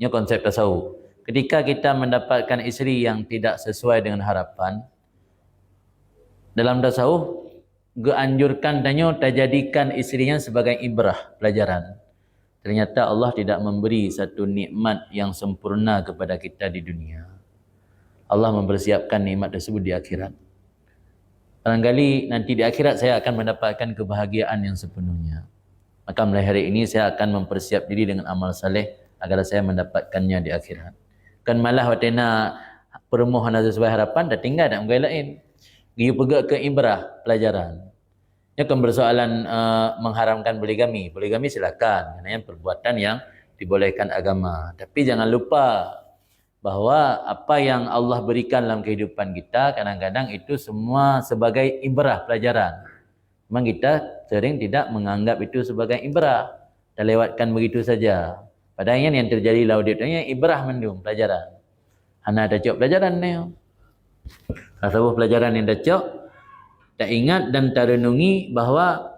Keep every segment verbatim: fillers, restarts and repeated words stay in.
Nyoe konsep tasawuf. Ketika kita mendapatkan isteri yang tidak sesuai dengan harapan, dalam tasawuf geuanjurkan tanyoe tajadikan isteri nyan sebagai ibrah, pelajaran. Ternyata Allah tidak memberi satu nikmat yang sempurna kepada kita di dunia. Allah mempersiapkan nikmat tersebut di akhirat. Barangkali nanti di akhirat saya akan mendapatkan kebahagiaan yang sepenuhnya. Maka mulai hari ini saya akan mempersiap diri dengan amal saleh agar saya mendapatkannya di akhirat. Kan malah watée na peurumoh hana sesuai harapan, dah tinggal dak meugai laén. Geuyue peugah ke ibrah, pelajaran. Nyoe kan persoalan uh, mengharamkan poligami. Poligami silakan, karena yang perbuatan yang dibolehkan agama. Tapi jangan lupa bahwa apa yang Allah berikan dalam kehidupan kita kadang-kadang itu semua sebagai ibrah, pelajaran. Memang kita sering tidak menganggap itu sebagai ibrah, terlewatkan begitu saja. Padahal yang terjadi lam udeb nyoe ibrah mandum, pelajaran. Hana tacok pelajaran nyoe. Saboh pelajaran yang tacok, tak ingat dan tarenungi bahwa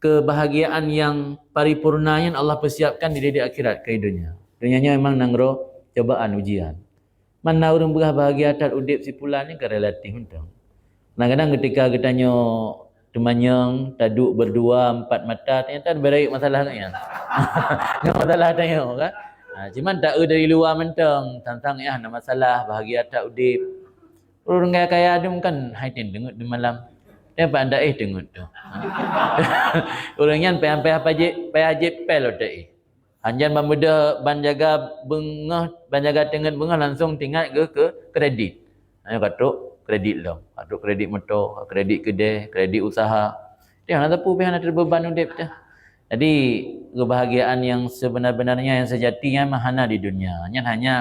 kebahagiaan yang paripurna nyan Allah persiapkan di, di akhirat keu donya. Donya nyoe memang nanggroe cobaan, ujian. Mana ureuëng beurah bahagia that udeb si pulan ni kan relatif mantong. Kadang-kadang ketika geutanyoe teumanyong, taduek berdua empat mata, ternyata beurayeuk masalah ngon nyan. Ngon masalah tanyoe kan. Ha, cuman tak eu dari luwa mantong, tantang ya na masalah, bahagia that udeb. Ureuëng kaya-kaya dum kan hai ten deungeut di malam. Dia pak anda eh deungeut tu. Ureuëng nyan payah-payah pajek, payah jep pel otak eh. Hanjan ban beudôh ban jaga beungoh, ban jaga teungeut beungoh langsung tingat ke, ke kredit. Ayo katrok kredit lom, katrok kredit moto, kredit kedai, kredit usaha. Dia hana teupeu pih hana teubeuban udeb teh. Jadi kebahagiaan yang sebenar-benarnya, yang sejatinya mah hana di dunia. Nyan hanya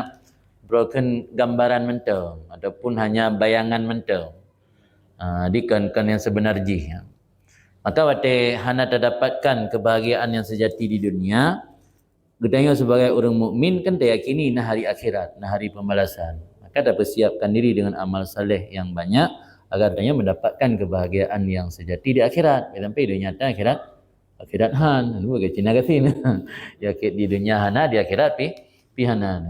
broken gambaran mantong ataupun hanya bayangan mantong. Ha, di kon-kon yang sebenar jih. Maka watée hana tadapatkan kebahagiaan yang sejati di dunia, geutanyoe sebagai ureuëng mukmin kan tayakini na hari akhirat, na hari pembalasan. Maka tapersiapkan diri dengan amal saleh yang banyak agar tanyoe mendapatkan kebahagiaan yang sejati di akhirat. Sampai dunia nyata akhirat, akhirat han, lu ke Cina gasin. Ya di dunia hana, di akhirat pi pi hana.